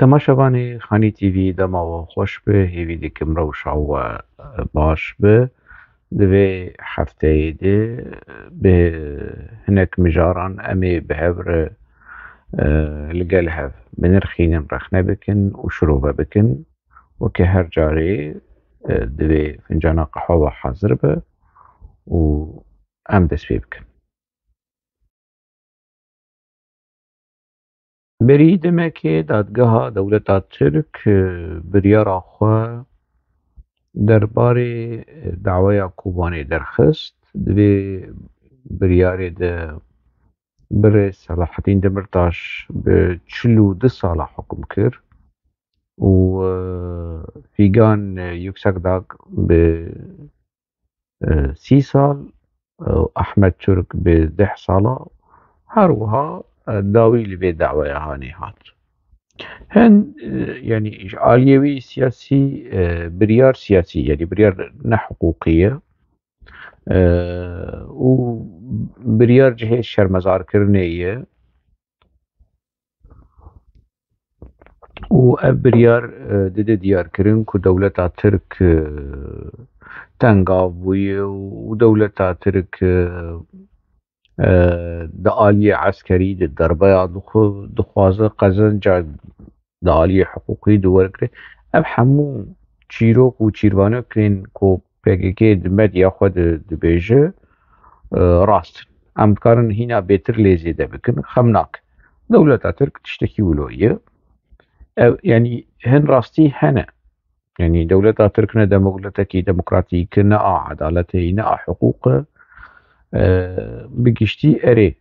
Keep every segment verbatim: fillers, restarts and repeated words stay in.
Temaşevanê Xanî T V, dema we xweş be, hêvî dikim rewşa we baş be. Di vê hefteyê de bi hinek mijaran em ê bi hev re, e, li gel hev binirxînin, rexne bikin û şirove bikin. Weke her carê, e, divê fincana qehwe we hazir be û em dest pê bikin. Berî demekê dadgeha dewleta Tirk, e, biryara xwe derbarê, e, daweya Kobanê derxist. Di vê biryarê de birêz Selahattin Demirtaş bi çil û du sala hukm kir û, e, Fîgan, e, Yüksekdag bi, e, sî sal, e, Ahmet Türk bi deh sala, her wiha, e, dawî li vê daweya hanê hat. Hin, e, yanî ji aliyê wî siyasî, e, biryar siyasî, yanî biryar ne hiqûqî ye. E, û biryar cihê şermezarkirinê ye. Û ev biryar, e, dide diyarkirin ku dewleta Tirk, e, tengav bûye û dewleta Tirk, e, e, di aliyê eskerî de derbeya dixwe-, dixwaze, qezenca di aliyê hiqûqî de wergire. Ev hemû çîrok û çîrvanokên ku P K K di medya xwe de dibêje, e, rast in. Em dikarin hîna bêtir lê zêde bikin, xem nake. Dewleta Tirk tiştekî wilo ye. Ev, yanî hin rastî hene. Yanî dewleta Tirk ne dewletekî demokratîk, ne a edaletê, ne a hiqûq e. E, bi giştî erê,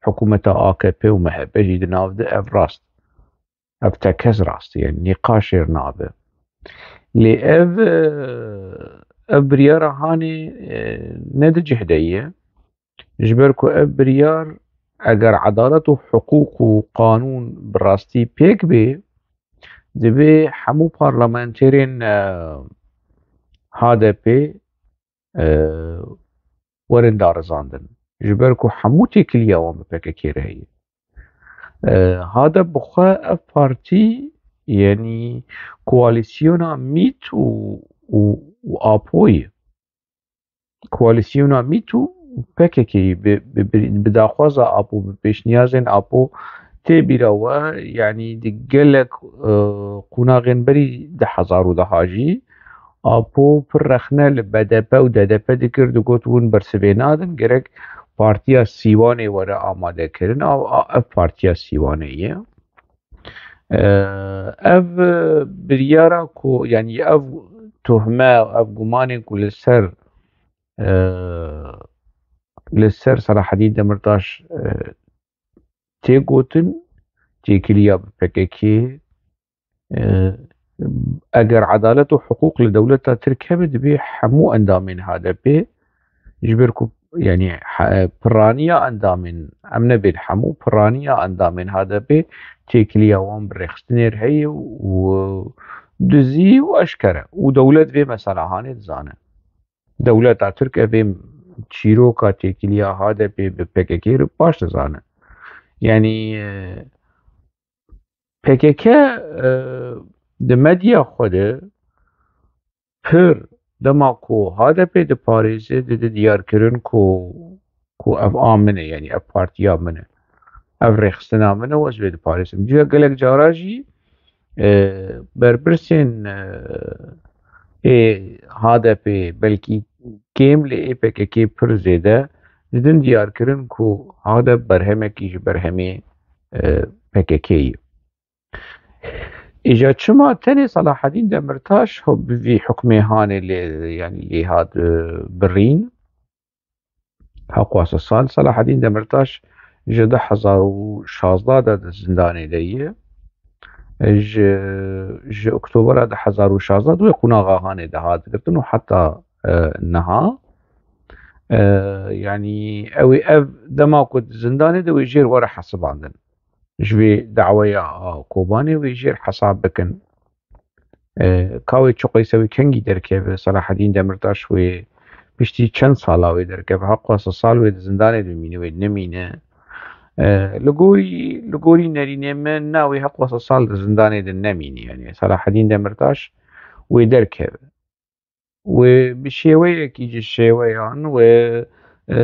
hikûmeta A K P û M H P jî di nav de ev rast. Ev tekez rast e, yanî nîqaşê nabe. Lê ev, e, ev biryara hanê, e, ne di cih de ye. Ji ber ku ev biryar, eger edalet û hiqûq û qanûn bi rastî pêk bê, divê hemû parlamenterên, e, H D P, e, werin darizandin. Ji ber ku hemû têkiliya wan bi P K K re heye. E, H D P bi xwe ev partî, yanî koalîsyona MÎT û, û, û APOyê. Koalîsyona MÎT û P K K'yê bi, bi, bi, bi daxwaza APO, bi pêşniyazên APO tê bîra we, yanî di gelek, e, qonaxên berî du hezar û deh jî APO pir rexne li B D P û D D P dikir, digot hûn bersivê nadin, gerek Partiya Sîwanê were amadekirin. Ev, ev Partiya Sîwanê ye. E, ev biryara ku, yanî ev tuhme, ev gumanên ku li ser, e, li ser Selahaddîn Demirtaş, e, tê gotin, têkiliya bi P K K, e, eger edalet û hiqûq li dewleta Tirk hebe, divê hemû endamên H D P, ji ber ku, yanî, he-, piraniya endamên, em nebên hemû, piraniya endamên H D P têkiliya wan bi rêxistinê re heye û dizî û eşkere û dewlet vê mesela hanê dizane. Dewleta Tirk ev ê çîroka têkiliya H D P bi P K K re baş dizane. Yanî, e, P K K, e, di medya xwe de pir dema ku H D P diparêze, dide diyarkirin ku, ku ev a min e, yanî ev partiya min e. Ev rêxistina min e, ez vê diparêzim. Cuya gelek cara jî, e, berpirsên, e, ê H D P belkî kêm, lê ê P K K pir zêde, didin diyarkirin ku H D P berhemekî ji berhemê, e, P K K ye. Îja çima tenê Selahaddîn Demirtaş ho-, bi vî hukmê hanê lê, yanî lê hat, e, birîn? Heqwasa sal Selahaddîn Demirtaş ji du hezar û şazdeh de di zindanê de ye. Ji, ji Oktobera du hezar û şazdeh de wê qonaxa hanê de hat girtin û heta, e, niha. E, yanî ew ê ev dema ku di zindanê de wê jêr were hesibandin. Ji vê daweya a Kobanê wê jêr hesab bikin. E, ka wê çi qeyse wê kengî derkeve, Selahaddîn Demirtaş wê piştî çend sala wê derkeve, heqwasa sal wê di zindanê bimîne, wê nemîne. E, li gorî, li gorî nerînê min na wê heqwasa sal di zindanê de nemînî. Yani Selahedîn Demirtaş wê derkeve. Wê bi şêweyekî ji şêweyan wê, e,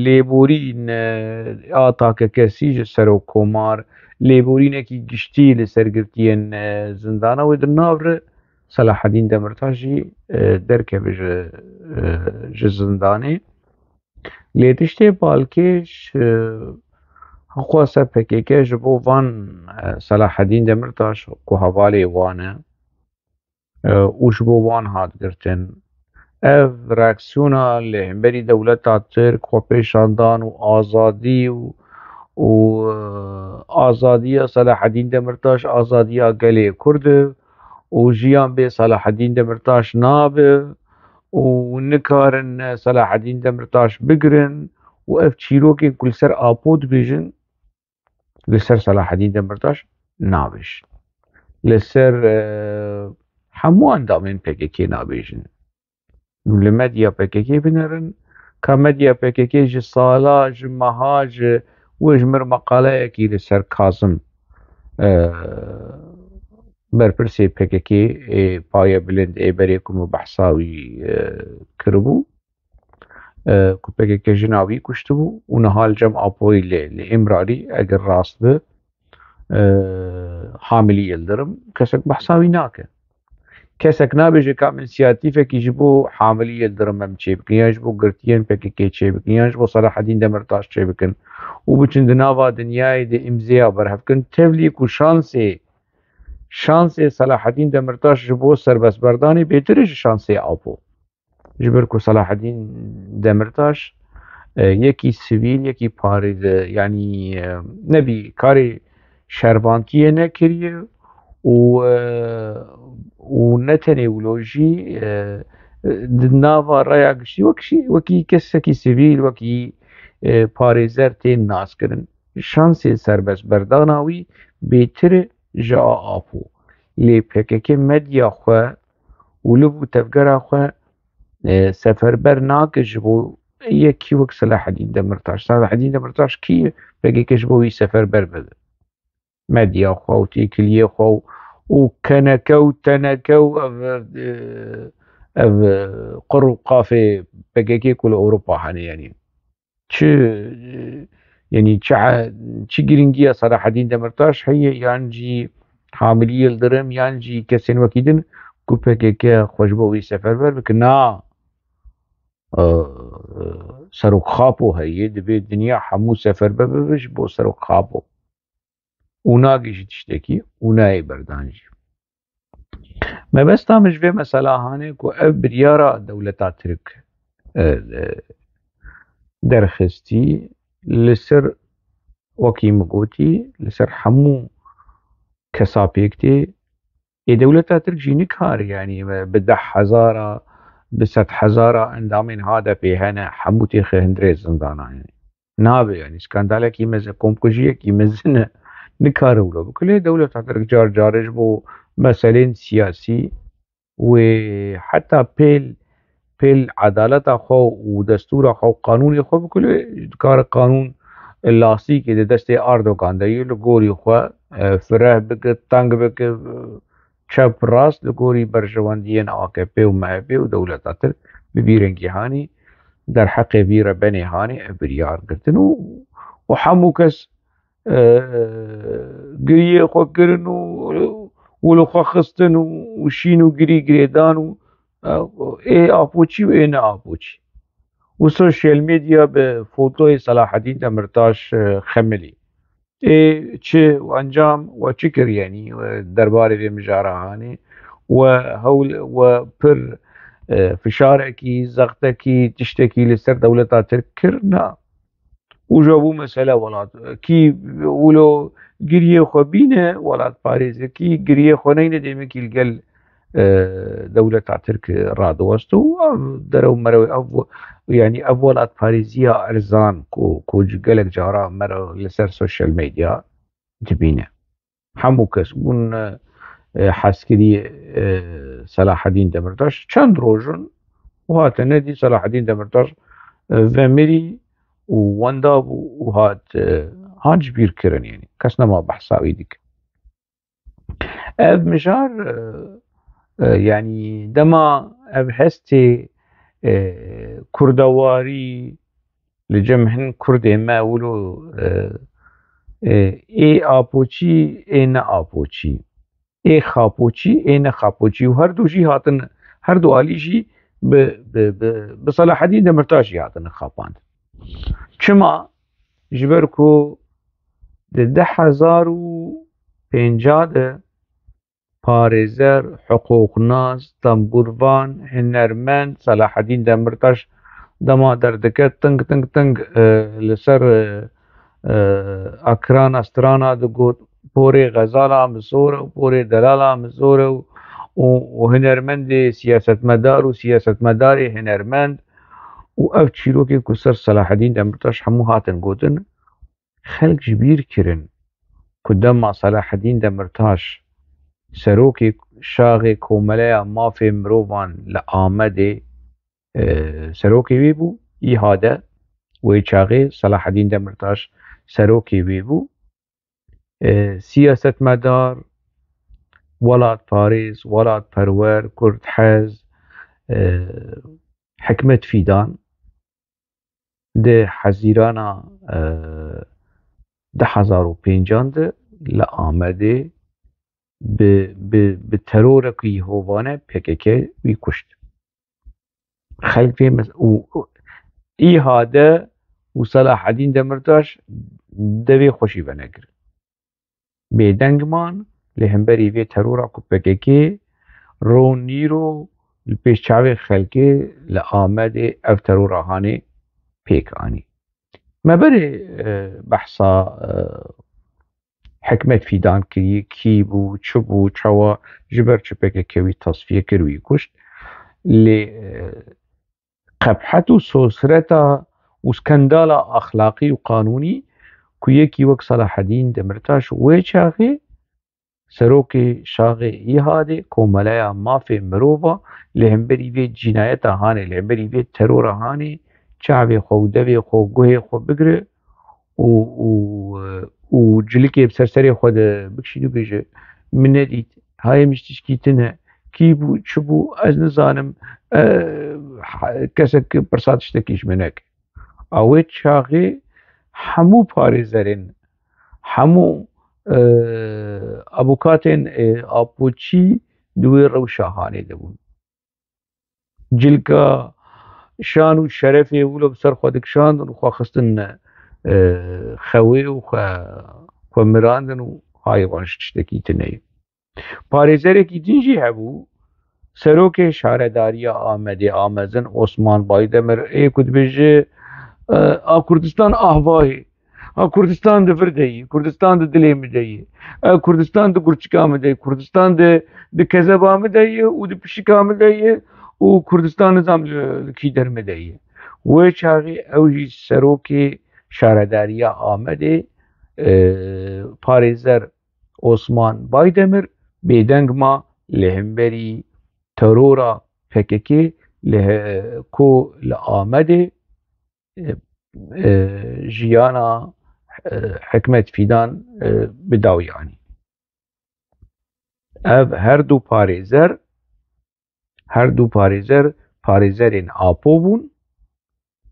lêborîn, e, a takekesî ji serokkomar, lêborînekî giştî li ser girtiyên, e, zindana wê di nav re Selahedîn Demirtaş jî, e, derkeve ji, e, ji zindanê. Lê tiştê balkêş, e, heqwasa P K K ji bo van, e, Selahedîn Demirtaş ku hevalê wan e, e, û ji bo wan hat girtin. Ev reaksiyona li hemberî dewleta Tirk, xwepêşandan û azadî û, û, e, azadiya Selahedîn Demirtaş, azadiya gelê Kurd e û jiyan bê Selahedîn Demirtaş nabe û nikarin Selahedîn Demirtaş bigirin û ev çîrokên ku li ser Apo dibêjin, li ser Selahedîn Demirtaş nabêjin. Li ser, e, hemû endamên P K K nabêjin. Li medya P K K binerin, ka medya P K K ji sala, ji meha, ji wê ji mir meqaleyekî li ser Kazim, e, berpirsê P K K ê paye bilind ê berê ku min behsa wî, e, kiribû, e, ku P K K jina wî kuştibû û niha li cem Apoyî li, li Îmralî, eger rast bi, e, Hamilî Yildirim, kesek behsa wî nake. Kesek nabêje ka min însiyatîfekî ji bo Hamilî Yildirim em çêbikin, yan ji bo girtiyên P K K çêbikin, yan ji bo Selahedîn Demirtaş çêbikin û biçin di nava dinyayê de îmzeya berhev kin. Tevlî ku şansê, şansê Selahedîn Demirtaş ji bo serbestberdanê bêtir e ji şansê Apo. Ji ber ku Selahedîn Demirtaş, e, yekî sivîl, yekî parêze, yanî, e, nebî karê şervantiyê nekiriye û, e, û ne tenê wilo jî, e, di nava raya giştî wek jî, wekî kesekî sivîl, wekî, e, parêzer tên naskirin. Şansê serbestberdana wî bêtir e ji a Apo. Lê P K K medya xwe û liv û tevgera xwe, e, seferber nake ji bo yekî wek Selahedîn Demirtaş. Selahedîn Demirtaş kî ye? P K K ji bo wî seferber bibe. Medya xwe û têkiliyê xwe û, û keneke û teneke û ev, ev, e, ev, e, qir û qafê P K K ku li Ewropa hene, yanî. Çi, e, yanî çi, çi girîngiya Selahedîn Demirtaş heye, yan jî Hamilî Yildirim, yan jî kesên wekî din ku P K K xwe ji bo wî seferber bike? Na, e, Serok Xapo heye, divê dinya hemû seferber bibe ji bo Serok Xapo. Û nagihîjî tiştekî û nayê berdan jî. Mebesta min ji vê mesela hanê ku ev biryara dewleta Tirk, e, e, derxistî, li ser, wekî min gotî, li ser hemû kesa pêk tê. Ê dewleta Tirk jî nikare, yanî, bi deh hezara, bi sed hezara endamên H D P hene, hemû têxe hundirê zindana, yanî. Nabe, yanî skandalekî mezin, komkujiyekî mezin e, nikare wilo bike. Lê dewleta Tirk car carê ji bo meselên siyasî wê heta pêl, pêl edaleta xwe û destûra xwe û qanûnê xwe bike, lê dikare qanûn lastikê di destê Erdogan de ye, li gorî xwe, e, fireh bike, teng bike, çep rast li gorî berjewendiyên A K P û M H P û dewleta Tirk bi vî rengî hanî derheqê vî rebenê hanî ev biryar girtin û, û hemû kes, e, giriyê xwe kirin û, û li xwe xistin û, û şîn û girî girêdan û, e, ê Apoçî û ê ne Apoçî. Û sosyal medya bi fotoyê Selahedîn Demirtaş, e, xemilî. Ê çi û encam we çi kir, yanî, e, derbarê vê mijara hanê? We hewl, we pir, e, fişarekî, zextekî, tiştekî li ser dewleta Tirk kir? Na. Û ji bo mesele welat, kî wilo giriyê xwe bîne welatparêzekî, giriyê xwe neyne dêmekî li gel, e, dewleta Tirk radiwest û ev derew merew, ev, yanî ev welatparêziya erzan ku, ku gelek cara mero li ser sosyal medya dibîne. Hemû kes bûn, e, heskirî, e, Selahedîn Demirtaş. Çend roj in û hate nedî Selahedîn Demirtaş, e, vemirî û wenda bû û hat, e, hat ji bîr kirin, yanî kes nema behsa wî dike. Ev mijar, e, e, yanî dema ev hestê, e, kurdewarî li cem hin kurdê me wilo, e, e, ê apoçî, ê ne apoçî, ê xapoçî, ê ne xapoçî û her du jî hatin, her du alî jî bi, bi, bi, bi Selahedîn Demirtaş jî hatine xapandin. Çima? Ji ber ku di du hezar û pênca de parêzer, hiqûqnas, tembûrvan, hunermend Selahedîn Demirtaş dema derdike ting ting ting, e, li ser, e, e, ekrana strana digot, porê xezala min zor e û porê delala min zor e û, û, û hunermendê siyasetmedar û siyasetmedarê hunermend û ev çîrokê ku ser Selahedîn Demirtaş hemû hatin gotin, xelk ji bîr kirin ku dema Selahedîn Demirtaş serokê şaxê Komeleya Mafê Mirovan li Amedê, e, serokê wê bû, îhade wê çaxê Selahedîn Demirtaş serokê wê bû. E, siyasetmedar, welatparêz, welatperwer, kurdhez, e, Hikmet Fîdan di Hezîrana, e, du hezar û pêncan de li Amedê bi, bi, bi terorek wî hovane P K K wî kuşt. Xelk vê mes-, û, û îhade û Selahedîn Demirtaş devê xwe jî venegirin. Bêdeng man, lê hemberî vê terora ku P K K ro nîro li pêş çavê xelkê li Amedê ev terora hanê pêk anî. Me berê, e, behsa, e, Hikmet Fîdan kiriye, kî bû, çi bû, çawa, ji ber çi P K K wî tasfiye kir, wî kuşt. Lê, e, qebhet û sosreta û skandala axlaqî û qanûnî ku yekî wek Selahedîn Demirtaş wê çaxê serokê şaxê îhadê Komeleya Mafê Mirova li hemberî vê cînayeta hanê, li hemberî vê terora hanê çavê xwe û devê xwe û guhê xwe bigire û, û, û cilikê bi ser serê xwe de bikişîne û bêje, "Min nedît, hayê min ji tişkî tune, kî bû, çi bû, ez nizanim, e, ha-, kesek pirsa tiştekî ji min neke." A wê çaxê hemû parêzerên, hemû, e, avûkatên, e, apoçî di wê rewşa hanê de bûn. Cilka şan û şerefê wilo bi ser xwe dikişandin û xwe xistin, e, xewê û xwe, xwe mirandin û hayê wan ji tiştekî tune ye. Parêzerekî din jî hebû, serokê şaredariya Amedê a mezin Osman Baydemir ê ku dibêje, e, a Kurdistan ahvayê, a Kurdistan di vir de yî, Kurdistan di dilê min de yî, e, Kurdistan di gurçika min de yî, Kurdistan di, di kezeba min de yî û di pişika min de yî û Kurdistan nizam li, li kî der min de yî. Wê çaxê ew jî serokê şaredariya Amedê, e, parêzer Osman Baydemir bêdeng ma li hemberî terora P K K li he-, ku li Amedê, e, e, jiyana, e, Hikmet Fîdan, e, bi dawî anî. Ev her du parêzer, her du parêzer, parêzerên Apo bûn,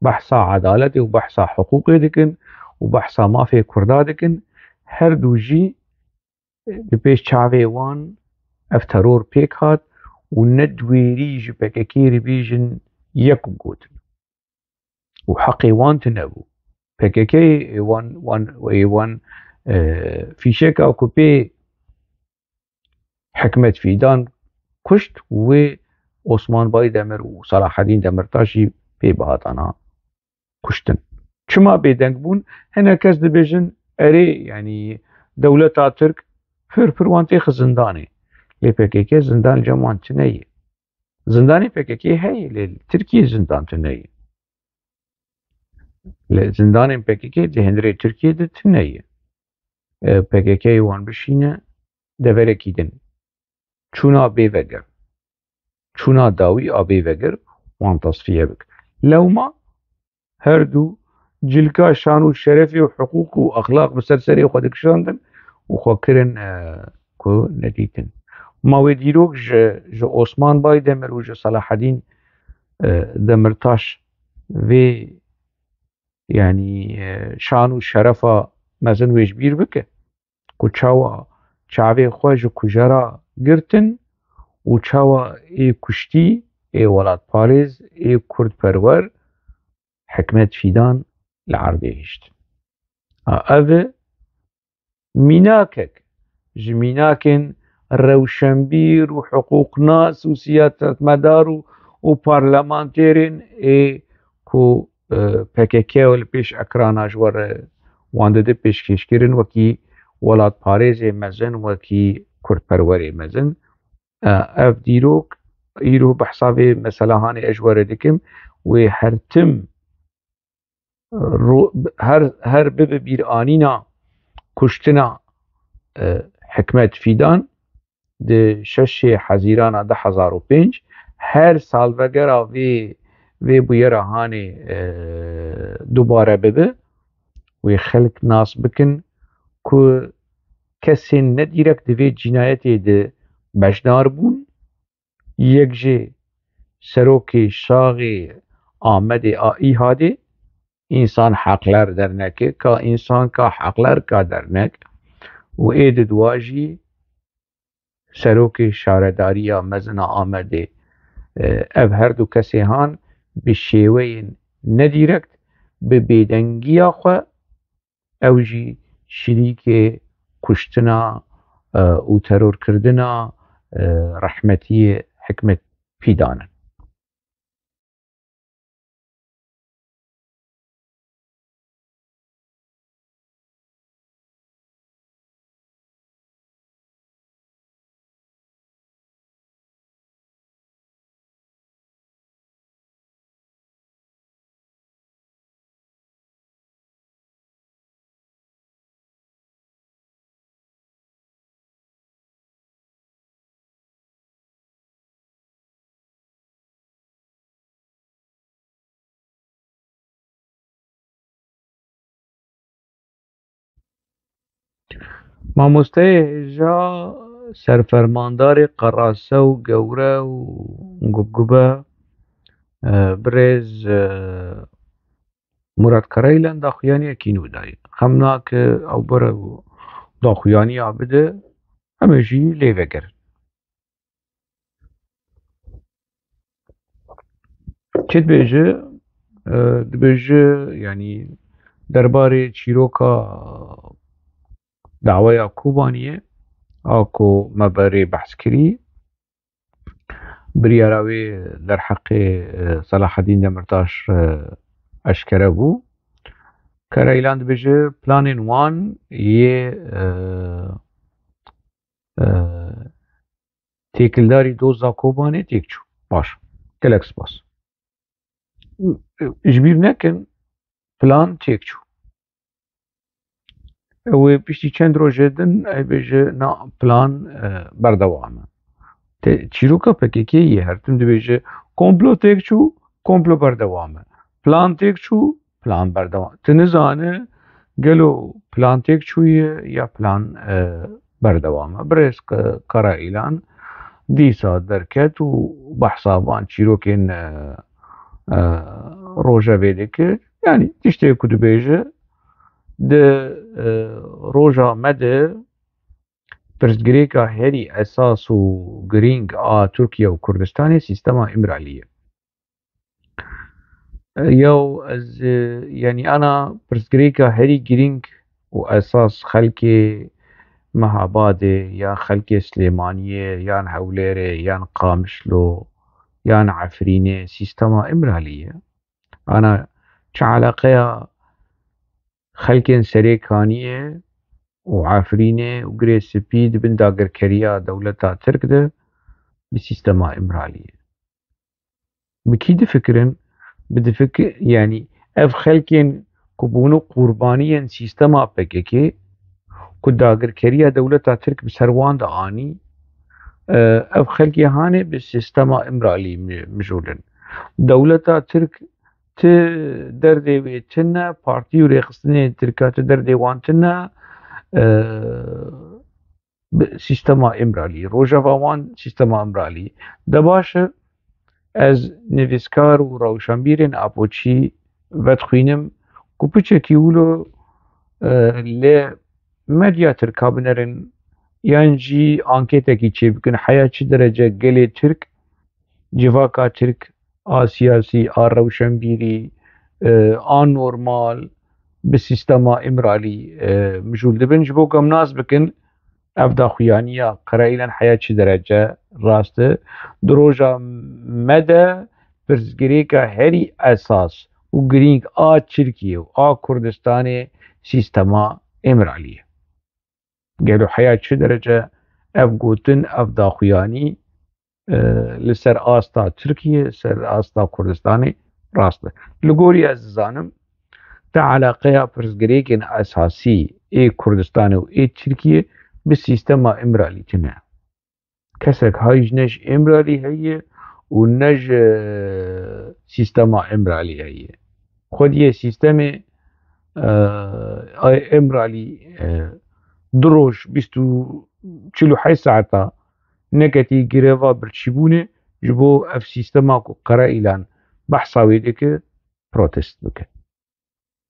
behsa edaletê û behsa hiqûqê dikin û behsa mafê Kurda dikin, her du jî bi pêş çavê wan ev teror pêk hat û ne di wêrî ji P K K re bêjin yek gotin. Û heqê wan tune bû. P K K ê wan, wan, ê wan, e, fîşeka ku pê Hikmet Fîdan kuşt, wê Osman Baydemir û Selahedîn Demirtaş jî pê bihatana kuştin. Çima bêdeng bûn? Hinek kes dibêjin, erê, yanî dewleta Tirk pir pir wan têxi zindanê. Lê P K K zindan li cem wan tune ye. Zindanê P K K heye, lê li Tirkiyê zindan tune ye. Lê zindanên P K K di hundirê Tirkiyê de tune ye. E, P K K wan bişîne deverekî din. Çûna bê veger. Çûna dawî a bê veger wan tasfiye bik. Lewma her du cilka şan û şerefê û hiqûq û exlaq bi ser serê xwe dikişandin û xwe kirin, e, ku nedîtin. Ma wê dîrok ji, ji Osman Baydemir û ji Selahedîn, e, Demirtaş vê, yanî, e, şan û şerefa mezin wê ji bîr bike. Ku çawa çavê xwe ji kujera girtin û çawa ê kuştî, ê welatparêz, ê kurdperwer Hikmet Fîdan li erdê hiştin. Ha, ev e mînakek ji mînakên rewşenbîr û hiqûqnas û siyasetmedar û, û parlamentêrên ê ku, e, P K K li pêş ekrana ji we re wan dide pêşkêşkirin wekî welatparêzê mezin, wekî kurdperwerê mezin. E, ev dîrok îro behsa vê mesela hanê ez ji we re dikim, wê her tim ro-, her, her bibe bîranîna kuştina, e, Hikmet Fîdan di şeşê Hezîrana du hezar û pênc, her salvegera vê, vê bûyera hanê, e, dubare bibe, wê xelk nas bikin ku kesên ne dîrek di vê cînayetê de beşdar bûn. Yek jê serokê şaxê Amedê a Îhadê, Însan Haklar Dernekê, ka Însan ka Haklar ka Dernek, û ê di dua jî serokê Şaredariya Mezin a Amedê, e, ev her du kesê han bi şêweyên nedîrekt, bi bêdengiya xwe, ew jî şirîkê kuştina, e, û terorkirina, e, rehmetiyê Hikmet Fîdan in. Mamosteyê hêja serfermandarê qerase û gewre û gubgube, e, birêz, e, Murat Karaylan daxuyaniyekî nû dayî. Xem nake ew bere daxuyaniya bide, em ê jî lê vegerin. Çi dibêje? E, dibêje, yanî derbarê çîroka daweya Kobaniyê, a ku me berê behs kirî, biryara wê derheqê, e, Selahedîn Demirtaş, e, eşkere bû. Karaylan dibêje planên wan yê, e, e, têkildarî doza Kobanê têk çû. Baş. Gelek spas. Ji bîr nekin, plan têk çû. Ew ê piştî çend rojê din, ê bêje, na plan, e, berdewam e. Te-, çîroka P K K yê her tim dibêje, komplo têk çû, komplo berdewam e. Plan têk çû, plan berdewam. Tu nizane gelo plan têk çûye ya plan, e, berdewam e. Birêz K-, Kara Îlan dîsa derket û behsa van çîrokên, e, e, rojevê dikir. Yanî tiştê ku dibêje, di, e, roja me de pirsgirêka herî esas û girîng a Tirkiye û Kurdistanê sîstema Îmralî ye. Yaw ez, e, yanî ana pirsgirêka herî girîng û esas xelkê Mehabadê ya xelkê Silêmaniyê yan Hewlêrê yan Qamişlo yan Efrînê sîstema Îmralî ye. Ana çi eleqeya xelkên Serêkaniyê û Efrînê û Girê Spî di bin dagirkeriya dewleta Tirk de bi sîstema Îmraliyê? Bi kî difikirin? Bi difikir, yanî ev xelkên ku bûne qurbaniyên sîstema P K K, ku dagirkeriya dewleta Tirk bi ser wan de anî, e, ev xelkê hanê bi sîstema Îmralî mi-, mijûl in. Dewleta Tirk ti derdê wê tune, partî û rêxistinên Tirka ti derdê wan tune, e, bi sîstema Îmralî. Rojeva wan sîstema Îmralî. De baş e, ez nivîskar û rewşenbîrên Apoçî vedixwînim ku piçekî wilo, e, li medya Tirka binerin yan jî anketekî çêbikin, heya çi derece gelê Tirk, civaka Tirk a siyasî, a rewşenbîrî, e, a normal bi sîstema Îmralî, e, mijûl dibin. Ji bo ku em nas bikin, ev daxuyaniya Qereîlan heya çi derece rast e. Di roja me de pirsgirêka herî esas û girîng a Tirkiye û a Kurdistanê sîstema Îmralî ye. Gelo heya çi derece ev gotin, ev daxuyanî, e, li ser asta Tirkiye, ser asta Kurdistanê rast e? Li gorî ez dizanim, te eleqeya pirsgirêkên esasî ê Kurdistanê û ê Tirkiye bi sîstema Îmralî tune. Kesek hay ji ne ji Îmralî heye û ne ji sîstema Îmralî heye. Xwediyê sîstemê, e, ay Îmralî, e, du roj, bîst û çil û heşt saeta neketî greva birçîbûnê ji bo ev sîstema ku Qereîlan behsa wê dike, protest bike.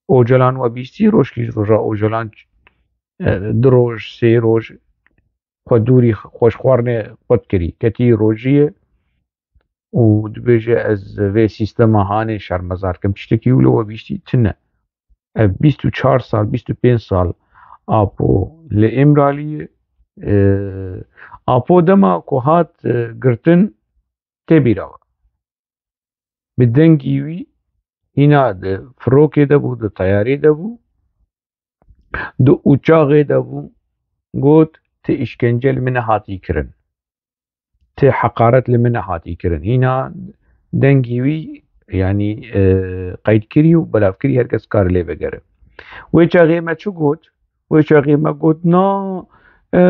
Ocalan we bîstî, rojkî ji roja Ocalan, e, du roj, sê roj xwe dûrî xweşxwarinê xwe dikirî. Ketî rojiyê û dibêje, ez vê sîstema hanê şermezar kim. Tiştekî wilo we bîstî tune. Ev bîst û çar sal, bîst û pênc sal Apo li Îmralî ye. E, Apo dema ku hat, e, girtin, tê bîra we. Bi dengî wî hîna di firokê de bû, di teyarê de bû, di uçaxê de bû, got, ti îşkence li min nehatî kirin. Ti heqaret li min nehatî kirin. Hîna dengî wî, yanî, e, qeyd kirî û belav kirî, her kes kar lê vegere. Wê çaxê me çi got? Wê çaxê me got, na, e,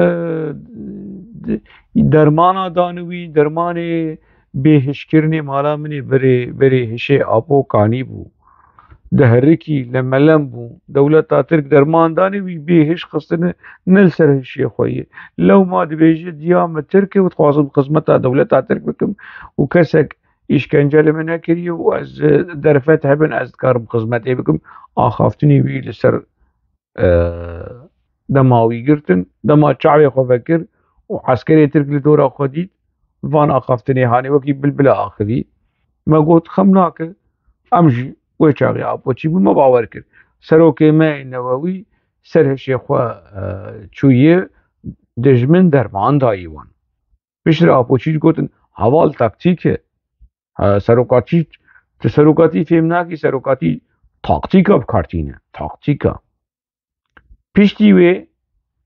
d-, dermana danî wî, dermanê bêhişkirinê mala min ê berê, berê hişê Apo kanî bû. Diherikî, lemelem bû. Dewleta Tirk derman danî wî, bêhiş xistine, ne li ser hişê xwe ye. Lewma dibêje, diya me Tirk e û dixwazim xizmeta dewleta Tirk bikim û kesek îşkence li min nekiriye û ez, e, derfet hebin, ez dikarim xizmetê bikim. Axaftinê wî li ser, e, dema wî girtin, dema çavê xwe vekir û eskerê Tirk li dora xwe dît, van axaftinê hanê wekî bilbila axivî. Me got, xem nake, em jî wê çaxê Apoçî bûn, me bawer kir. Serokê me yê newewî ser hişê xwe, e, çûyê, dijmin derman dayî wan. Piştre Apoçî gotin, heval taktîk e. Ha, serokatî, tu serokatî fêm nakî, serokatî taktîka bi kar tîne. Taktîka. Piştî wê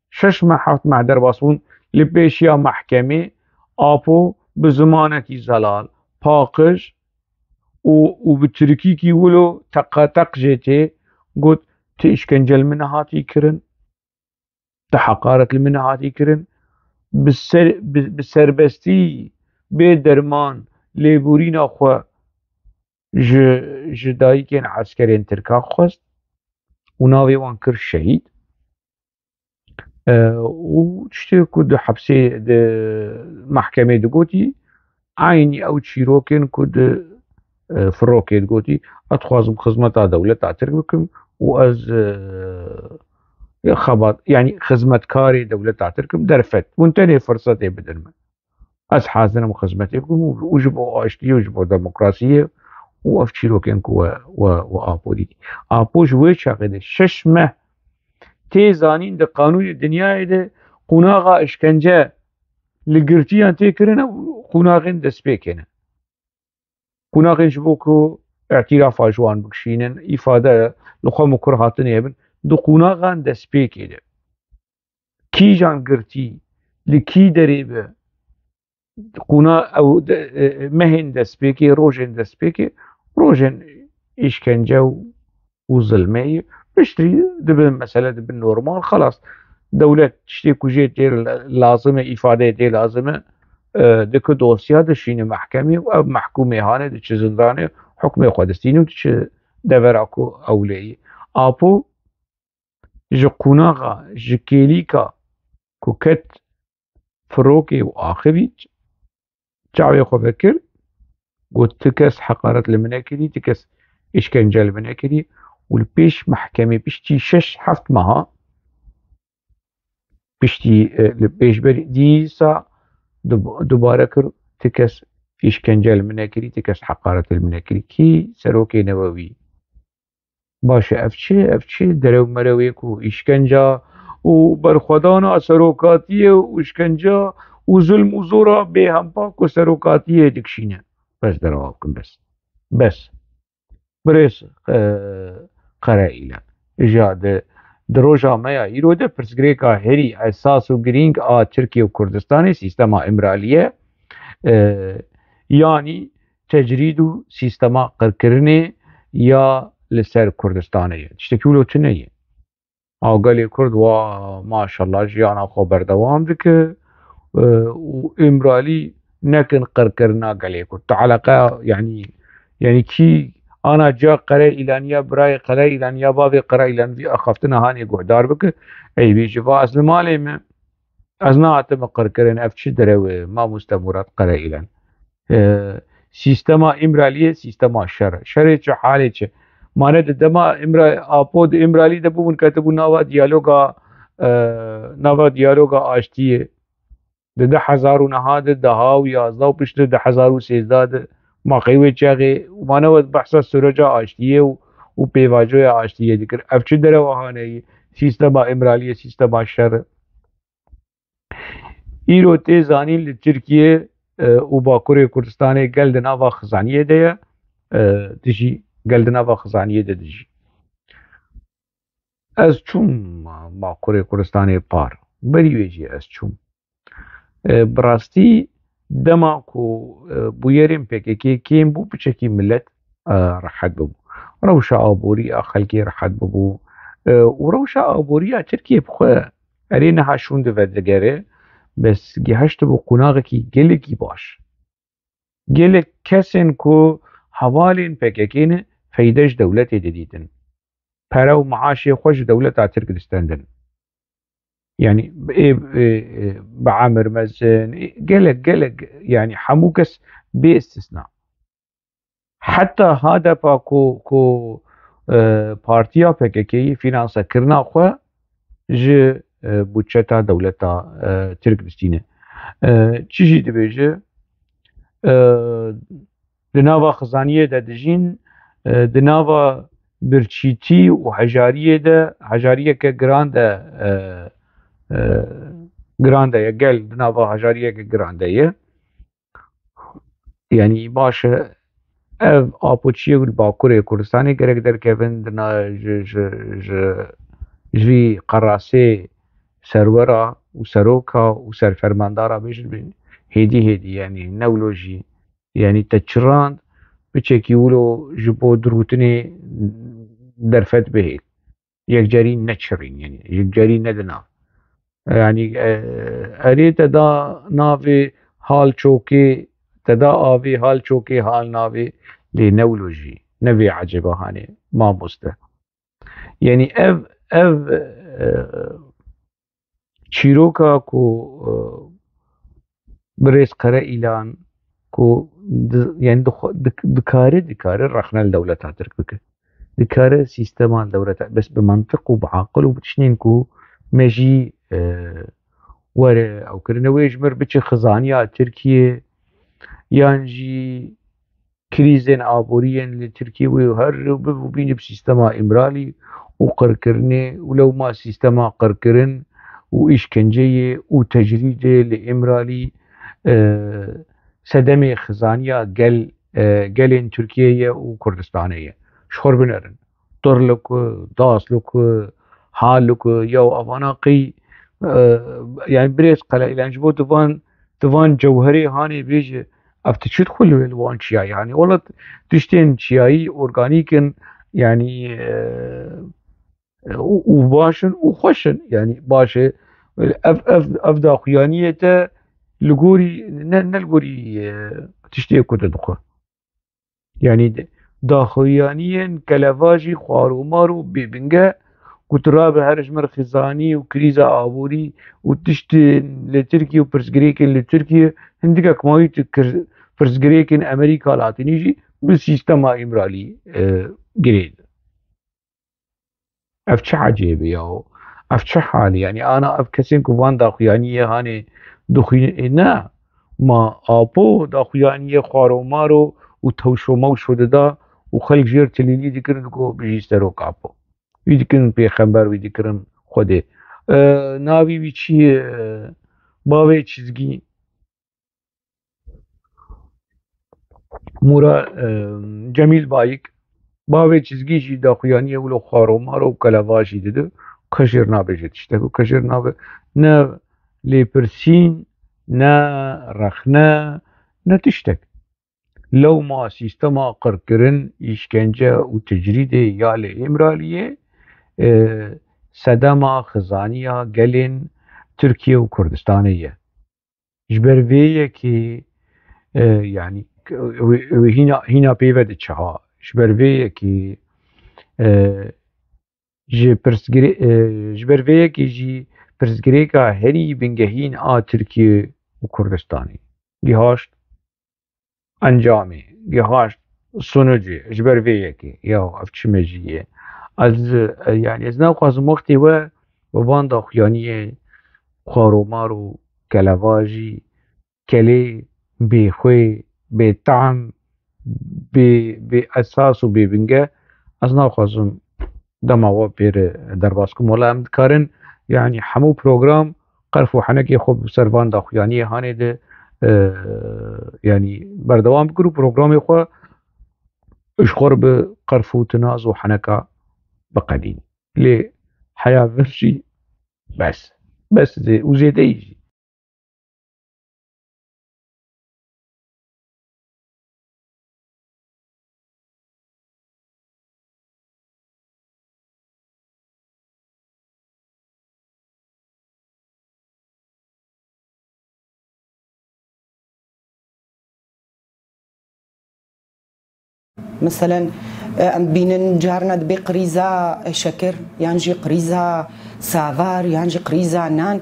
şeş meh, heft meh derbas bûn, li pêşiya mehkemê Apo bi zimanekî zelal, paqij û, û bi tirkîkî wilo teqateq jê tê, got, ti îşkence li min nehatî kirin, ti heqaret li min nehatî kirin, bi ser-, bi, bi serbestî, bê derman, lêborîna xwe ji, ji dayikên eskerên Tirkan xwest û navê wan kir şehîd. E, û tiştê ku di hepsê, di mehkemê digotî, eynî ew çîrokên ku di, e, firokê digotî, ez dixwazim xizmeta dewleta Tirk bikim û ez, e, xebat, yanî xizmetkarê dewleta Tirk im, derfet. Hûn tenê firsetê bidin min. Ez hazir im xizmetê bikim û, û ji bo aştiyê û ji bo demokrasiyê û ev çîrokên ku we, we, we Apo dîtî. Apo ji wê çaxê de şeş meh tê zanîn di qanûnê dinyayê de qonaxa îşkence li girtiyan tê kirine û qonaxên destpêkê ne. Qonaxên ji bo ku îtîrafa ji wan bikişînin, îfade li xwe mikur hatinê hebin, di qonaxan destpêkê de. Kîjan girtî, li kî derê be, qûna-, ew de, e, mehên destpêkê, rojên destpêkê, rojên îşkence û, û zilmê ye. Piştrî dibe mesele, dibe normal, xelas. Dewlet tiştê ku jê tê lazim e, îfadeyê tê lazim e, e, dike dosya, dişîne mehkemê û ev mehkûmê hane diçe zindanê hukmê xwe distîn û diçi devera ku ewleyî. Apo ji qûnaxa, ji kêlîka ku ket firokê û axivî, çavê xwe vekir, got, "Ti kes heqaret li min nekirî, ti kes îşkence li min nekirî." Û li pêş mehkemê piştî şeş heft meha, piştî, e, li pêşberî dîsa du-, dubare kir, "Ti kes îşkence li min nekirî, ti kes heqaret li min nekirî." Kî? Serokê newewî. Baş e, ev çi? Ev çi derew merewê ku îşkenca û berxwedana serokatiyê û îşkenca û zulm û zora bêhempa ku serokatiyê dikişîne? Bes, derewa bikin, bes. Bes. Birêz, e, Qereîlan. Îja di, di roja me ya îro de pirsgirêka herî esas û girîng a Tirkiye û Kurdistanê sîstema Îmralî ye. E, yanî tecrîd û sîstema qirkirinê ya li ser Kurdistanê ye. Tiştekî wilo tune ye. A gelê Kurd wa maşallah jiyana xwe berdewam dike, e, û Îmralî nekin qirkirina gelê Kurd. Tu eleqe, yanî, yanî kî ana ciya Qereîlaniya, birayê Qereîlaniya, bavê Qereîlan vî axaftina hanê guhdar bike, ey bêje, "Va ez li malê me, ez nehatime qirkirin, ev çi derew e, mamoste Murat Qereîlan?" E, sîstema Îmraliyê sîstema şer e. Şerê çi, halê çi? Mane di dema Îmra-, Apo di Îmralî de bûbûn, ketibû nava diyaloga, e, nava diyaloga aştiyê. Di du hezar û neh de, deha û yazdeh û piştre du hezar û sêzdeh de, ma qey wê çaxê, mane we behsa süreca aştiyê û, û pêvajoya aştiyê dikir. Ev çi derewa haneyî? Sîstema Îmraliyê sîstema şer e. Îro tê zanîn li Tirkiye, e, û Bakurê Kurdistanê gel di nava xizaniyê de ye, e, dijî, gel di nava xizaniyê de dijî. Ez çûm Bakurê Kurdistanê par. Berî wê jî ez çûm. E, bi rastî dema ku, e, bûyerên P K K kêm bû, piçekî milet, e, rehet bibû. Rewşa aborî a xelkê rehet bibû. E, û rewşa aborî ya Tirkiye bi xwe erê niha şûn divedigere, bes gihiştibû qonaxekî gelekî baş. Gelek kesên ku hevalên P K K ne, feyde ji dewletê didîtin. Pere û maaşê xwe ji dewleta Tirk distendin. Yanî ê, ê, ê, bi emir mezin, ê, gelek, gelek, yanî hemû kes bê istisna. Heta H D P ku, ku, e, partiya P K K'yî finansekirina xwe ji, e, budçeta dewleta, e, Tirk distîne. E, çi jî dibêje, e, di nava xizaniyê de dijîn, e, di nava birçîtî û hejariyê de, hejariyeke giran de, e, e, giran de ye, gel di nava hejariyeke giran de ye. Yanî baş e, ev apoçiyê li Bakurê Kurdistanê gerek derkevin di na-, ji, ji, ji, ji vî qerasê serwera û seroka û serfermandara bêjin bin hêdî hêdî, yanî newlo jî, yanî te çirand biçekî wilo ji bo dirûtinê derfet bihêl. Yekcerî neçirîn, yanî yekcerî nedina. Yanî, e, erê te da navê hal çokê, te da avê hal çokê hal navê lê newlo jî. Ne vê ecêba hanê, mamoste. Yanî ev, ev, e, çîroka ku, e, birêz Qere Îlan ku di-, yanî dixwe-, dik-, dikare, dikare rexne li dewleta Tirk bike. Dikare sîstema li dewleta, bes bi mantiq û bi aqil û bi tiştên ku me jî, e, were ew kirine wê ji mir biçe xizaniya Tirkiye yan jî krîzên aborî yên li Tirkiye wê her rew biv û bîne bi sîstema Îmralî û qirkirinê û lewma sîstema qirkirin û îşkenceyê û tecrîdê li Îmralî, e, sedemê xizaniya gel, e, gelên Tirkiye ye û Kurdistanê ye. Ji xwe binerin. Turluk, Dasluk, Haluk, ya û avana qey, e, yanî birêz Qere Îlan ji bo di van, di van cewherê hanê bêje, ev tu çi dixwe li wê li wan çiyayî? Yanî wela tiştên çiyayî organîk in, yanî, e, û, û baş in û xweş in. Yanî baş e, ev, ev, ev daxuyaniyê te li gorî, ne, ne li gorî, e, tiştê ku tu dixwe. Yanî de-, Daxuyaniyên kelevajî, xwarûmar û bêbinge ku tu rabe here ji mir xizanî û krîza aborî û tiştên li Tirkiye û pirsgirêkên li Tirkiye hindikek mawî tu kir-, pirsgirêkên Amerîka Latînî jî bi sîstema Îmralî, e, girêdin. Ev çi ecêb e ya? Ev çi hal e? Yanî ana ev kesên ku van daxuyaniyê hanê dixwînin, ê ne, ma apo daxuyaniyê xwaromaro û tewşo mewşo dida û xelk jêr tilîlî dikirin, digo bijî serok apo. Wî dikirin pêxember, wî dikirin Xwedê. E, navî wî çi ye? Bavê çizgî. Mura, e, Cemîl Bayik, bavê çizgî jî daxuyaniyê wilo xwaromaro û kelevajî dide. Kes jêr nabêje tiştek û kes jêr nabe ne lêpirsîn, ne rexne, ne tiştek. Lewma sîstema qirkirin, îşkence û tecrîdê ya li Îmraliyê, e, sedema xizaniya gelên Tirkiye û Kurdistanê ye. Ji ber vê yekê, e, yanî, wê, wê hîna, hîna pê ve diçe ha. Ji ber vê yekê, e, ji pirsgirê-, e, ji ber vê yekê jî pirsgirêka herî bingehîn a Tirkiye û Kurdistanê gihaşt encamê, gihaşt sonucê. Ji ber vê yekê, ya ev çi mejiyê? Ez, e, yanî ez naxwazim wextê we bi van daxuyaniyê xwaromar û kelevajî, kelê, bêxwê, bêtehm, bê, bê esas û bêbinge, ez naxwazim dema we pê re derbas kim. Wela em dikarin, yanî hemû program qerf û henekê xwe bi ser van daxuyaniyê hanê de, e, yanî berdewam bikir û programê xwe ji xwe re bi qerf û tinaz û heneka biqedîn. Lê heya vir jî bes. Bes zê-, û zêdeyî jî. Meselen, e, em dibînin carna dibê qirîza, e, şekir, yan jî qirîza savar, yan jî qirîza nan,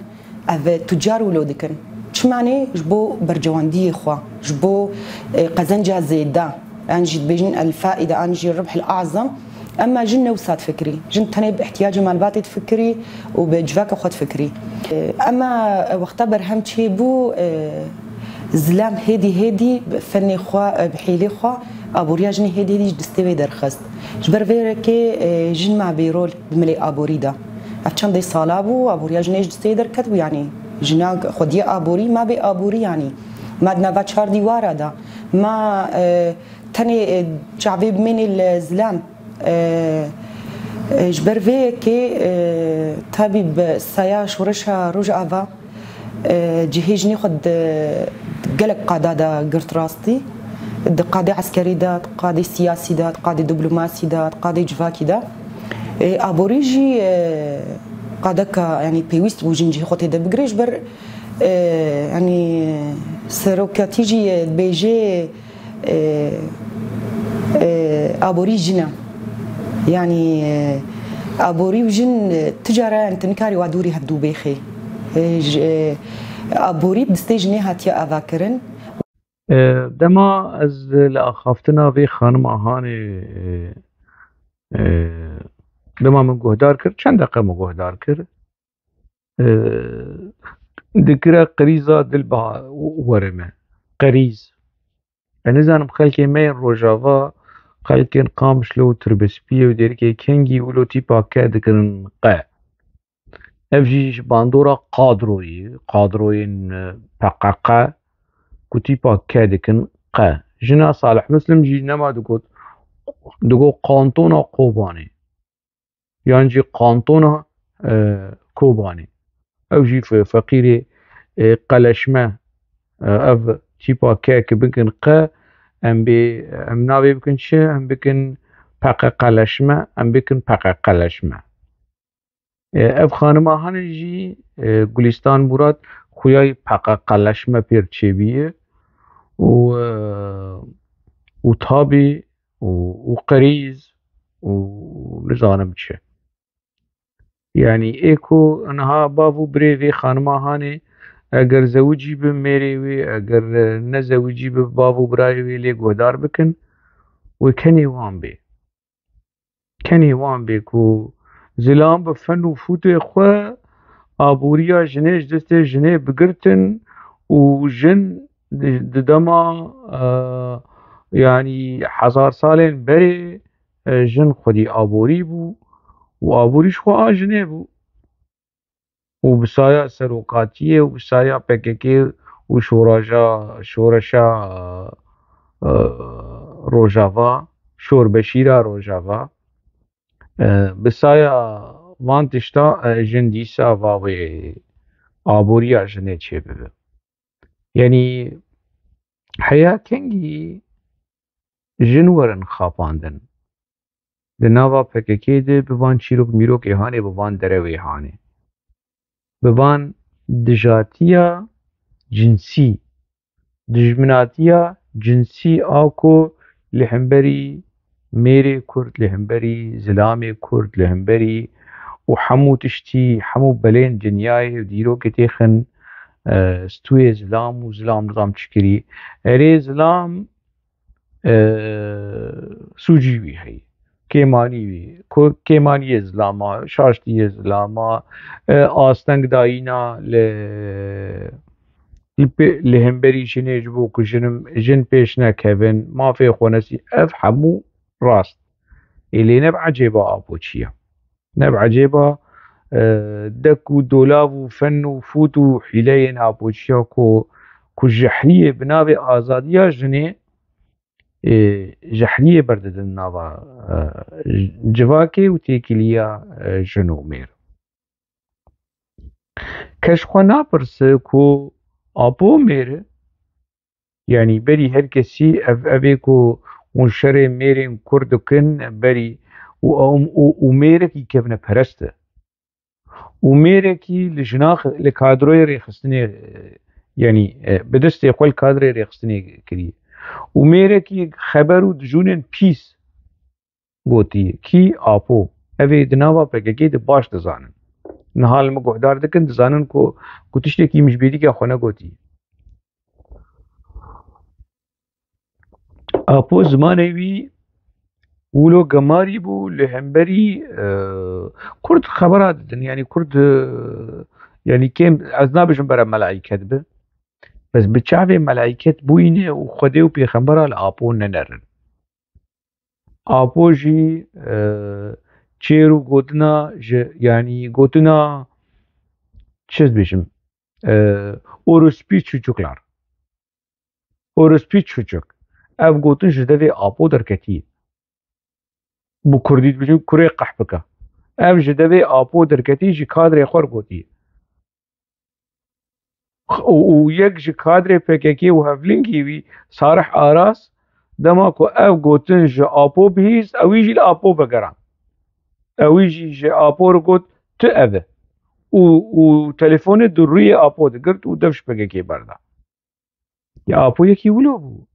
ev, e, tucar wilo dikin. Çimanê? Ji bo bercewendiyê xwe, ji bo, e, qezenca zêde, yan jî dibêjin el faîde, yan jî ribh el azam. Ema jin ne wisa difikirî. Jin tenê bi ihtiyacê malbatê difikirî û bi civaka xwe difikirî. E, ema wexta berhem çêbû, e, zilam hêdî hêdî bi fenê xwe, e, bi hêlê xwe, aboriya jinê hêdî hêdî ji destê wê derxist. Ji ber vê yekê, e, jin ma bêrol di milê aborî de. Ev çendê sala bû, aboriya jinê ji destê derket bû, yanî jina xwediyê aborî, ma bê aborî, yanî ma di nava çar dîwara de. Ma, e, tenê, e, çavê bimênê li zilam. E, e, ji ber vê yekê, e, tabî bi saya şoreşa Rojava, e, cihê jinê xwe di, di gelek qada de girt rastî. Di qadê eskerî de, di qadê siyasî de, di qadê diplomasî de, di qadê civakî de. E, aborî jî, e, qadeka, yanî pêwîst bû jin cihê xwe tê de bigire, ji ber, e, yanî serokatî jî, e, dibêje, e, e, aborî jin e. Yanî, e, aborî û jin, e, tu cara, yanî tu nikarî wa dûrî hevdû bêxê. E, ji, e, aborî bi destê jinê hatiye avakirin. E, dema ez li axaftina vê xanima hanê, e, e, dema min guhdar kir, çend deqe min guhdar kir, e, dikire qirîza dil ba-, were me. Qirîz. Ez nizanim xelkê me yên Rojava, xelkên Qamişlo û Tirbespiyê û Dêrikê Kengî wilo tîpa ke dikirin qe. Ev jî ji bandora kadroyê, kadroyên, e, P K K ku tîpa ke dikin qe. Jina Salih Muslim jî nema digot, digot kantona Kobanê. Yan jî kantona, e, Kobanê. Ew jî fe-, feqîrê, e, qeleşme, e, ev tîpa ke ki bikin qe, em bê, em navê bikin çi? Em bikin P K K leşme, em bikin P K K leşme. E, ev xanima hanê jî, e, Gulistan Murat, xuyayê P K K leşme pêr çêbîye û, e, û tabî û, û qerîz û nizanim çi. Yanî ê ku niha bav û birê vê xanima hanê, eger zewicî bi mêrê wê, eger, e, nezewicî bi bav û birayê wê lê guhdar bikin, wê kenê wan bê. Kenê wan bê ku zilam bi fen û fûtê xwe aboriya jinê ji destê jinê bigirtin û jin di, di dema, e, yanî hezar salên berê, e, jin xwedî aborî bû û aborî ji xwe a jinê bû. Û bi saya serokatiyê û bi saya P K K û şoraja, şoreşa, e, Rojava, şorbeşîra Rojava, e, bi saya van tişta, e, jin dîsa va wê aboriya jinê çêbibe. Yanî heya kengî jin werin xapandin. Di nava P K K de bi van çîrok mîrokê hanê, bi van derewê hanê. Bi van dijatiya cinsî, dijminatiya cinsî a ku li hemberî mêrê Kurd, li hemberî zilamê Kurd, li hemberî û hemû tiştî, hemû belên dinyayê û dîrokê têxin, e, stûyê zilam û zilam nizam çi kirî. Erê zilam, e, sûcî wî heyî. Kêmanî wî. Ku-, kêmaniyê zilama, şaştiyê zilama, e, asteng dayîna li, li pê-, li hemberî jinê ji bo ku jinim, jin pêş nekevin, mafê xwe nesî, ev hemû rast. Ê lê ne bi ecêba Apo çi ye? Ne bi ecêba, e, dek û dolav û fen û fût û hîleyên Apo çi ye ku, ku jehriyê bi navê azadiya jinê, ê, jehriyê berdidin nava, e, civakê û têkiliya, e, jin û mêr. Kes xwe napirse ku Apo mêr e, yanî berî her kesî ev, ev ê ku hûn şerê mêrên Kurd dikin berî û, û, û, û mêrekî kevneperest e. Û mêrekî li jina xi-, li kadroyê rêxistinê, e, yanî, e, bi destê xwe li kadrê rêxistinê kiriye. Û mêrekî xeber û dijûnên pîs gotiye. Kî? Apo. Ev ê di nava P K K de baş dizanin. Niha li min guhdar dikin, dizanin ku, ku tiştekî min ji bêrîka xwe negotiye. Apo zimanê wî wilo gemarî bû li hemberî, e, Kurd xebera didin. Yanî Kurd, e, yanî kêm, ez nabêjim bere melaîket bi. Bes bi çavê melaîket bûyîne û Xwedê û pêxembera li Apo nenerin. Apo jî, e, çêr û gotina ji, yanî gotina, çi dibêjim, e, orospî çocuklar. Orospî çocuk. Ev gotin ji devê Apo derketiye. Bi kurdî dibêjin kurê qehpika. Ev ji devê Apo derketî, ji kadrê xwe re gotiye. Û, û yek ji kadrê P K K û hevlingî wî Sarih Aras, dema ku ev gotin ji Apo bihîst, ewî jî li Apo vegerand. Ewî jî ji Apo re got, tu ev e. Û, û telefonê di rûyê Apo digirt û dev ji P K K berda. Ya Apo yekî wilo bû.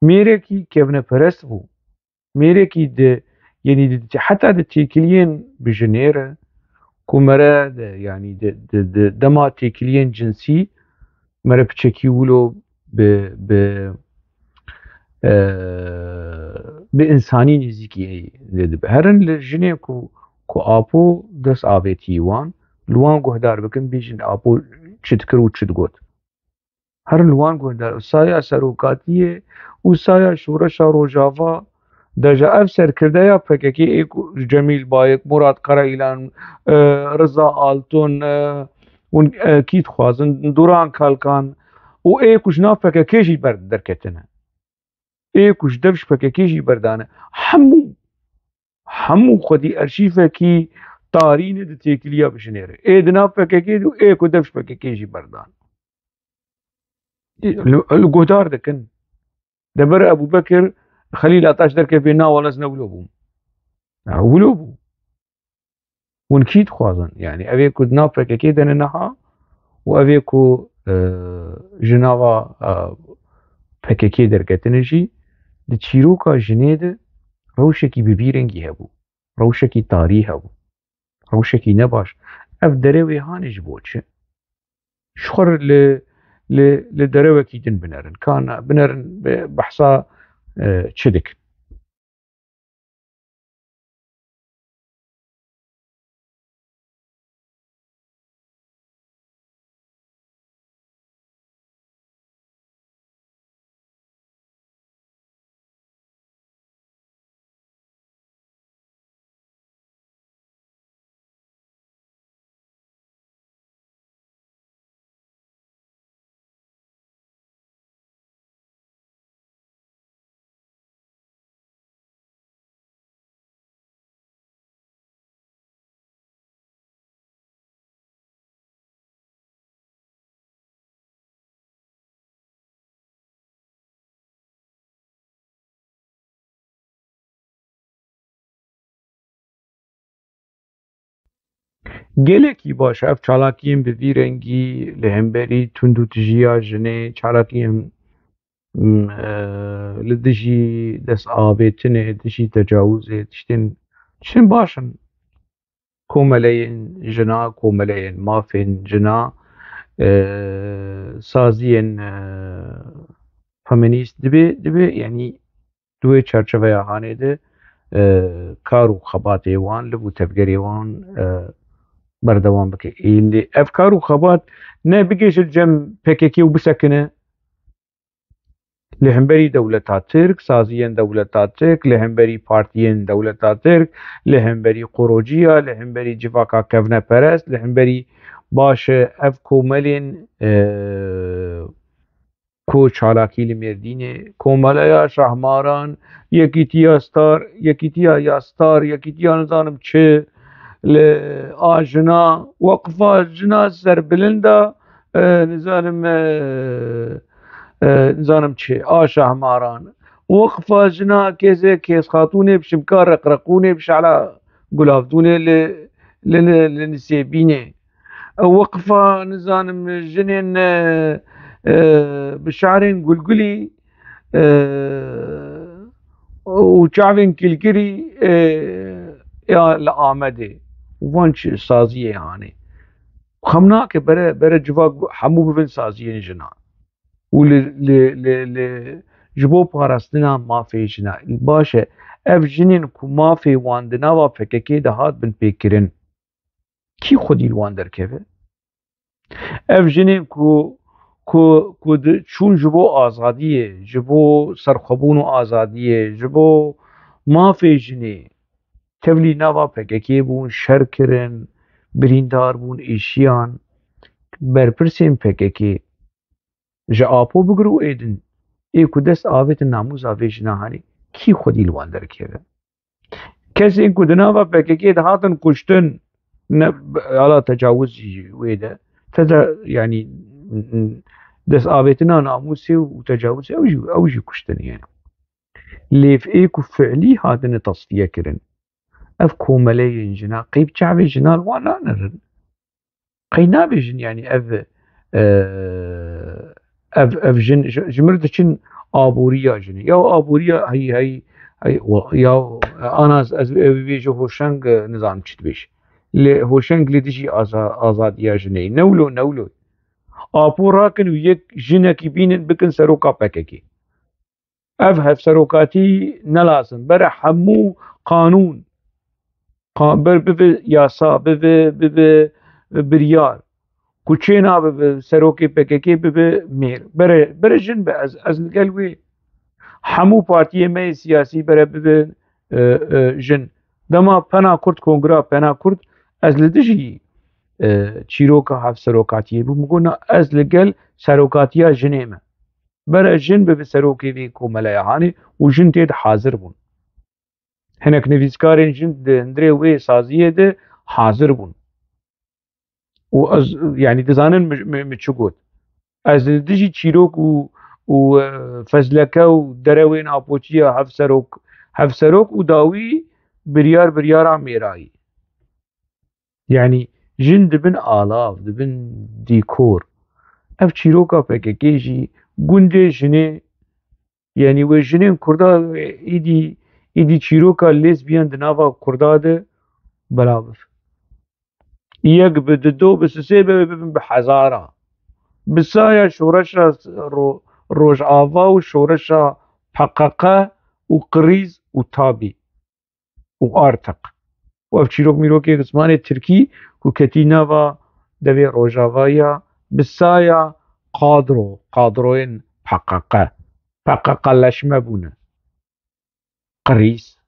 Mêrekî kevneperest bû. Mêrekî di, yanî di, heta di têkiliyên bi jinê re, ku mere di, yanî di, di, di dema têkiliyên cinsî, mere piçekî wilo bi, bi, e, bi însanî nêzîkî lê dibe. Herin li jinê ku, ku Apo dest avêtî wan, li wan guhdar bikin, bêjin Apo çi dikir û çi digot. Herin li wan guhdar, saya serokatiyê û saya şoreşa Rojava de ji ev serkirdeya P K K ê ku Cemîl Bayik, Murat Karayilan, e, Riza Altun, e, hûn, e, kî dixwazin, Duran Kalkan û ê ku ji nav P K K jî ber derketine. Ê ku ji dev ji P K K jî berdane. Hemû, hemû xwedî erşîfekî tarî ne di têkiliya bi jinê re. Ê di nav P K K de û ê ku dev ji P K K jî berdan. Li, li guhdar dikin. Deber Ebûbekir Xelîl Ataş derkevê, na wele ez ne wilo bûm. Ha, wilo bû. Hûn kî dixwazin? Yanî ev ê ku di nav P K K de ne niha û ev ê ku, e, ji nava, e, P K K derketine jî, Di çîroka jinê de rewşekî bi vî rengî hebû. Rewşekî tarî hebû. Rewşekî nebaş. Ev dere wê hanê ji bo çi? Ji xwe re li, li, li derewekî din binerin. Ka ne, binerin be-, behsa, e, çi dikin? Gelekî baş e ev çalakiyên bi vî rengî li hemberî tundûtijiya jinê, çalakiyên, m, e, li dijî destavêtinê, dijî tecawizê, tiştên, tiştên baş in. Komeleyên jina, komeleyên mafên jina, e, saziyên, e, feminîst dibe, dibe, yanî di wê çerçeveya hanê de, e, kar û xebatê wan, liv û tevgerê wan, e, berdewam bike. Ê lê ev kar û xebat ne bigihîje cem P K K û bisekine, li hemberî dewleta Tirk, saziyên dewleta Tirk, li hemberî partiyên dewleta Tirk, li hemberî qorociya, li hemberî civaka kevneperest, li hemberî baş e ev komelên, e, ku çalakî li Mêrdînê, Komeleya Şahmaran, Yekîtiya Star, Yekîtiya ya Star, Yekîtiya nizanim çi, li a jina, Weqfa Jina Serbilind a, e, nizanim, e, e, nizanim çi, a Şahmaran, Weqfa Jina Kêzê Kêzxatûnê bi Şimka Reqreqûnê bi Şala Gulavdûnê li, li, li, li Nisêbînê. Weqfa, nizanim, jinên, e, e, bi şarên gulgulî, e, û çavên kilkirî, e, ya li Amedê. Van çi saziyê hanê. Xem nake bere, bere civak hemû bibin saziyên jinan. Û li, li, li, li, ji bo parastina mafê jina. Baş e, ev jinên ku mafê wan di nava P K K de hat binpêkirin, kî xwedî li wan derkeve? Ev jinên ku, ku, ku di, çûn ji bo azadiyê, ji bo serxwebûn û azadiyê, ji bo mafê jinê, tevlî nava P K K bûn, şer kirin, birîndar bûn, êşiyan, berpirsên P K K ji Apo bigir û êdin, ê ku dest avêtin namûza vê jina hanê, kî xwedî li wan derkeve? Kesên ku di nava P K K de hatin kuştin, ne, ala tecawizî wê de, tede, yanî, dest avêtina namûsê û tecawizê ew jî, ew jî kuştin yani. Lê ê ku fiilî hatine tasfiye kirin, ev komeleyên jina, qey bi çavê jina li wan nanerin. Qey nabêjin, yanî ev, e, ev, ev jin, ji, ji mir diçin aboriya jinê. Ya aboriya hey, hey, hey, ya ana ez, ez, ez bêjim hoşeng, e, nizam çi dibêj. Lê hoşeng li dijî aza-, azadiya jinê. Newlo, newlo. Apo rakin û yek jinekî bînin bikin seroka P K K. Ev hevserokatî ne lazim. Bere hemû qanûn, qa-, ber bibe yasa, bibe, bibe biryar. Ku çê nabibe serokê P K K bibe mêr. Bere, bere jin be, ez, ez li gel wê. Hemû partiyê me yê siyasî bere bibe, e, e, jin. Dema Pena Kurd, Kongra Pena Kurd, ez li dijî, e, çîroka hevserokatiyê bûm. Min got, na, ez li gel serokatiya jinê me. Bere jin bibe serokê vê komeleya hanê û jin tê de hazir bûn. Hinek nivîskarên jin di hundirê wê saziyê de hazir bûn. Û ez, yanî dizanin min, min, min çi got. Ez li dijî çîrok û, û, e, fezleke û derewên apoçiya hevserok, hevserok û dawî biryar, biryara mêrayî. Yanî jin dibin alav, dibin dîkor. Ev çîroka P K K jî gundê jinê Yanî wê jinên Kurda, e, îdî, îdî çîroka lêsbiyan di nava Kurda de belav bibe. Yek bi dido bi sisê be, bibin bi hezara. Bi saya şoreşa ro-, Rojava û şoreşa P K K û Qirîz û Tabî û Artiq. Û ev çîrok mîrokê zimanê tirkî ku ketî nava devê Rojava ya, bi saya kadro, kadroyên P K K, P K K leşme bûne. Qirîz.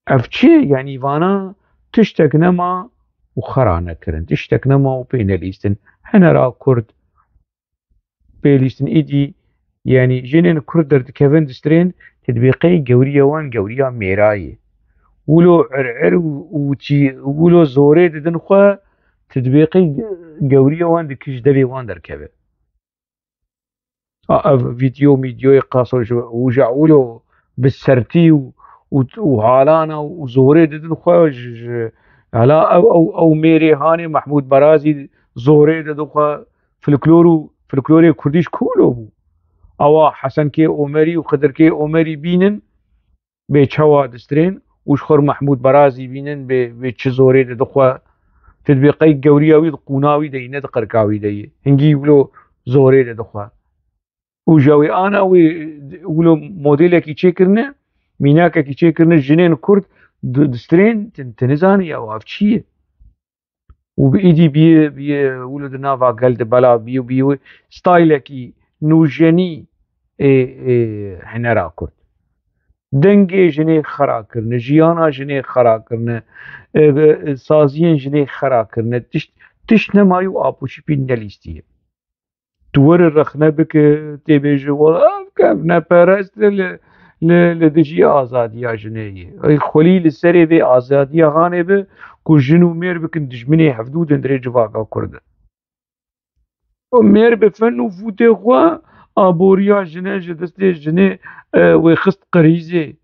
Ev çi? Yanî vana tiştek nema û xera nekirin. Tiştek nema û pê nelîstin. Hinera Kurd pê lîstin îdî, yanî jinên Kurd derdikevin distrên, tu dibê qey gewriya wan gewriya mêra ye. Wilo ir'ir û, û çî, wilo zorê didin xwe, tu dibê qey gewriya wan dikij devê wan derkeve. A, ev vîdeo, mîdyoyê qaso ji, û ji ewlo bi sertî û, û, û halana û zorê didin xwe ji, ji, hala ew, ew, ew mêrê hanê Mehmûd Barazî zorê didin xwe, folklor û, folklorê kurdî ji ku wilo bû? Ewa Hesenkê Omerî û Xidirkê Omerî bînin, bê çawa distrên û ji xwe Mehmûd Barazî bînin bê, bê çi zorê didixwe. Tu dibê qey gewriya wî di qûna wî de yî, ne di qirka wî de yî. Hingî wilo zorê didixwe. Û ji wê ana wê wilo modelekî çêkirine, mînakekî çêkirine, jinên Kurd di, distrên, tu, tu nizanî ya ev çi ye? Û bi îdî bî, bî wilo di nava gel de bela bî û bî wê staylekî nûjenî ê, ê, hinera Kurd. Dengê jinê xera kirine, jiyana jinê xera kirine, e, e, saziyên jinê xera kirine. Tişt, tişt nemayî û apûçî pî nelîstiye. Tu were rexne bike, tê bêje, wela ev kevneperest e li, li, li dijî azadiya jinê ye. Ey xwelî li serê vê azadiya hanê bi ku jin û mêr bikin dijminê hevdû di hundirê civaka Kurd e. Û mêr bi fen û fûtê xwe aboriya jine ji destê jinê, e, wê xist qirîzê.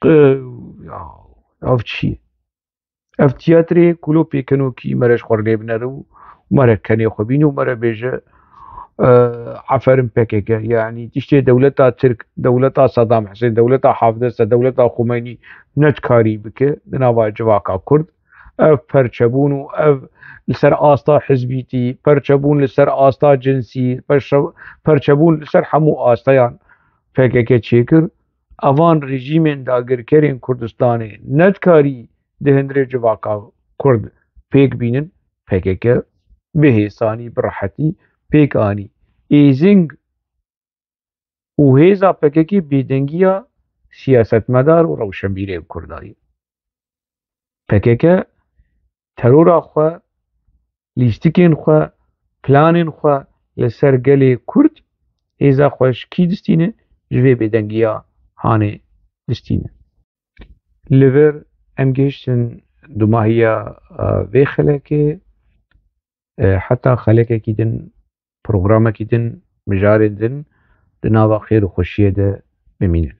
Qi-, ya, ev çi ye? Ev tiyatrê kulo pêkenokî mere ji xwe lê binere û mere kenê xwe bîne û mere bêje, e, aferin P K K. Yanî tiştê dewleta Tirk, dewleta Saddam Hussein, dewleta Hafid Esed, dewleta Xumeynî nedikarî bike di nava civaka Kurd. Ev perçebûn û ev li ser asta hizbîtî, perçebûn li ser asta cinsî, perçe-, perçebûn li ser hemû asteyan P K K çêkir. Evan rejîmên dagirkerên Kurdistanê nedikarî di hundirê civaka Kurd pêk bînin, P K K bi hêsanî, bi rehetî pêk anî. Êzing û hêza P K K bêdengiya siyasetmedar û rewşenbîrên Kurda ye. P K K terora xwe, lîstikên xwe, planên xwe li ser gelê Kurd, hêza xwe ji kî distîne? Ji vê bêdengiya hanê distîne. Li vir em gihiştin dumahiya, e, vê xelekê, e, heta xelekekî din, programekî din, mijarên din, di nava xêr û xweşiyê de bimînin.